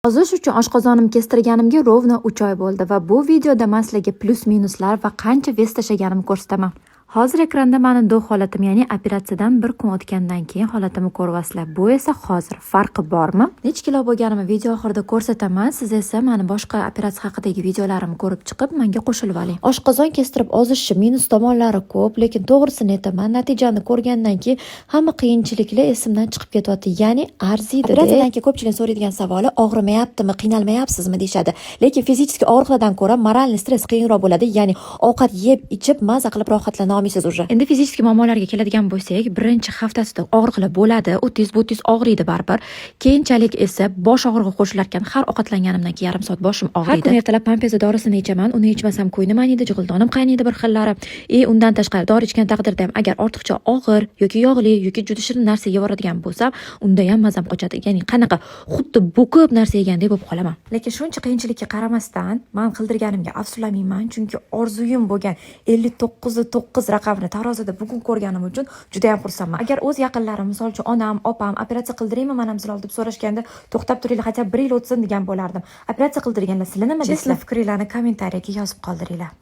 Ozish uchun oshqozonim kestirganimga ровно 3 oy bo'ldi va bu videoda man sizlarga plyus-minuslar va qancha вес tashlaganimni ko'rsataman. Hozir ekranda mani до holatim, ya'ni operatsiyadan bir kun o'tgandan keyin holatimni ko'ryapsizlar. Bu esa hozir. Farqi bormi? Necha kilo bo'lganimni video oxirida ko'rsataman. Siz esa mani boshqa operatsiya haqidagi videolarimni ko'rib chiqib, menga qo'shilib oling. Oshqozon kestirib ozishni minus tomonlari ko'p, lekin to'g'risini aytaman, natijani ko'rgandan keyin hamma qiyinchiliklar esimdan chiqib ketyapti. Ya'ni arziydi. Operatsiyadan keyin ko'pchilik so'raydigan savoli: og'rimayaptimi, qiynalmayapsizmi, deyishadi. Lekin fizический og'riqlardan ko'ra моральный stress qiyinroq bo'ladi. Ya'ni ovqat yeb, ichib, maza qilib rohatlana olmaysiz уже. Endi fizический muammolarga keladigan bo'lsak, birinchi haftasida og'riqlar bo'ladi, o'tingiz butingiz og'riydi baribir. Keyinchalik esa bosh og'rig'i qo'shilar ekan. Har ovqatlanganimdan keyin yarim soat boshim og'riydi. Har kuni ertalab Pampeza dorisini ichaman. Uni ichmasam ko'nglim ayniydi, jig'ildonim qaynaydi bir xillari. И undan tashqari dori ichgan taqdirda ham agar ortiqcha og'ir yoki yog'li yoki juda shirin narsa yeyoradigan bo'lsam, unda ham mazam qochadi. Ya'ni qanaqa, xuddi bo'kib narsa yegandek bo'lib qolaman. Lekin shuncha qiyinchilikka qaramasdan, man qildirganimga afsuslanmayman, chunki orzuyim bo'lgan 59,9 raqamini tarozida bugun ko'rganim uchun juda ham xursandman. Agar o'z yaqinlarim, misol uchun onam, opam "Operatsiya qildiraymi man ham, Zilol?" deb so'rashganda, "To'xtab turinglar, хотя bir yil o'tsin", degan bo'lardim. Operatsiya qildirganlar, sizlar nima deysizlar? Fikringlarni kommentariyaga yozib qoldiringlar.